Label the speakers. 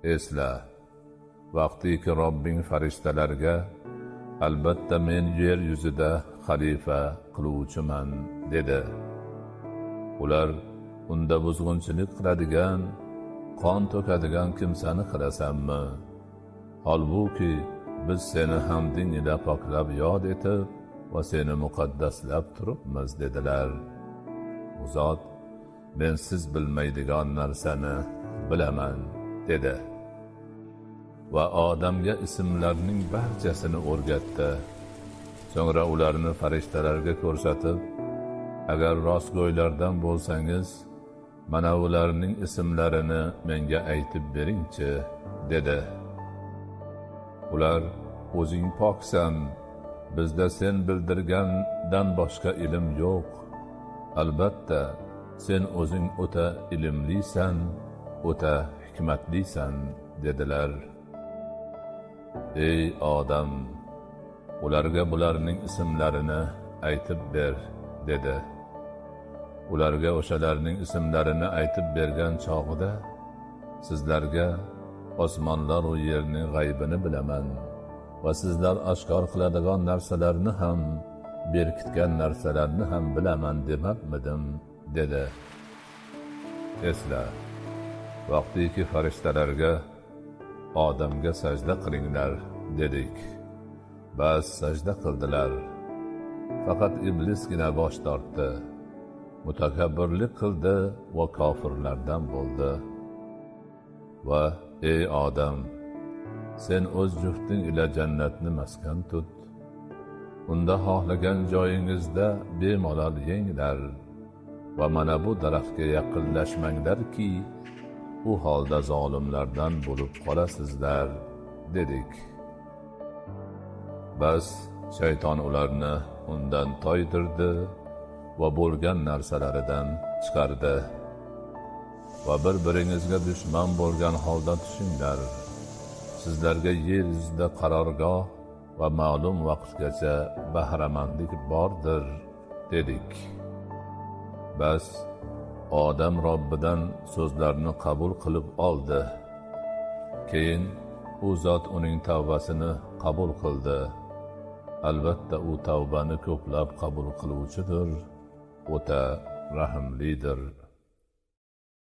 Speaker 1: Esla, vaqtiki Robbing farishtalarga albatta men yer yuzida xalifa qiluvchiman dedi. Ular unda buzg'unchilik qiladigan, qon to'kadigan kimsani qilasanmi? Holbuki biz seni hamding ila poklab yod etib va seni muqaddaslab turibmiz dedilar. U zot men siz bilmaydigan narsani bilaman dedi. Va odamga ismlarning barchasini o'rgatdi. So'ngra ularni farishtalarga ko'rsatib, agar rostgo'ylardan bo'lsangiz, mana ularning ismlarini menga aytib beringchi, dedi. Ular o'zing poksan, bizda sen bildirgandan boshqa ilm yo'q. Albatta, sen o'zing o'ta ilmlisan, o'ta hikmatlisan, dedilar. Ey odam, ularga bularning ismlarini aytib ber, dedi. Ularga o'shalarning ismlarini aytib bergan chog'ida sizlarga osmonlar va yerning g'aybini bilaman va sizlar oshkor qiladigan narsalarni ham, berkitgan narsalarni ham bilaman demabmidim, dedi. Esla, vaqtiki farishtalarga odamga sajda qilinglar dedik. Bas sajda qildilar. Faqat iblisgina bosh tortdi. Mutakabbirlik qildi va kofirlardan bo'ldi. Va ey odam, sen o'z jufting ila jannatni maskan tut. Unda xohlagan joyingizda bemalol yenglar va mana bu daraxtga yaqinlashmanglarki, u holda zolimlardan bo'lib qolasizlar, dedik. Bas shayton ularni undan toydirdi va bo'lgan narsalaridan chiqardi. Va bir-biringizga dushman bo'lgan holda tushinglar. Sizlarga yer yuzida qarorgoh va ma'lum vaqtgacha bahramandlik bordir, dedik. Bas odam Robbidan so'zlarni qabul qilib oldi. Keyin u zot uning tavbasini qabul qildi. Albatta u tavbani ko'plab qabul qiluvchidir, o'ta rahimlidir.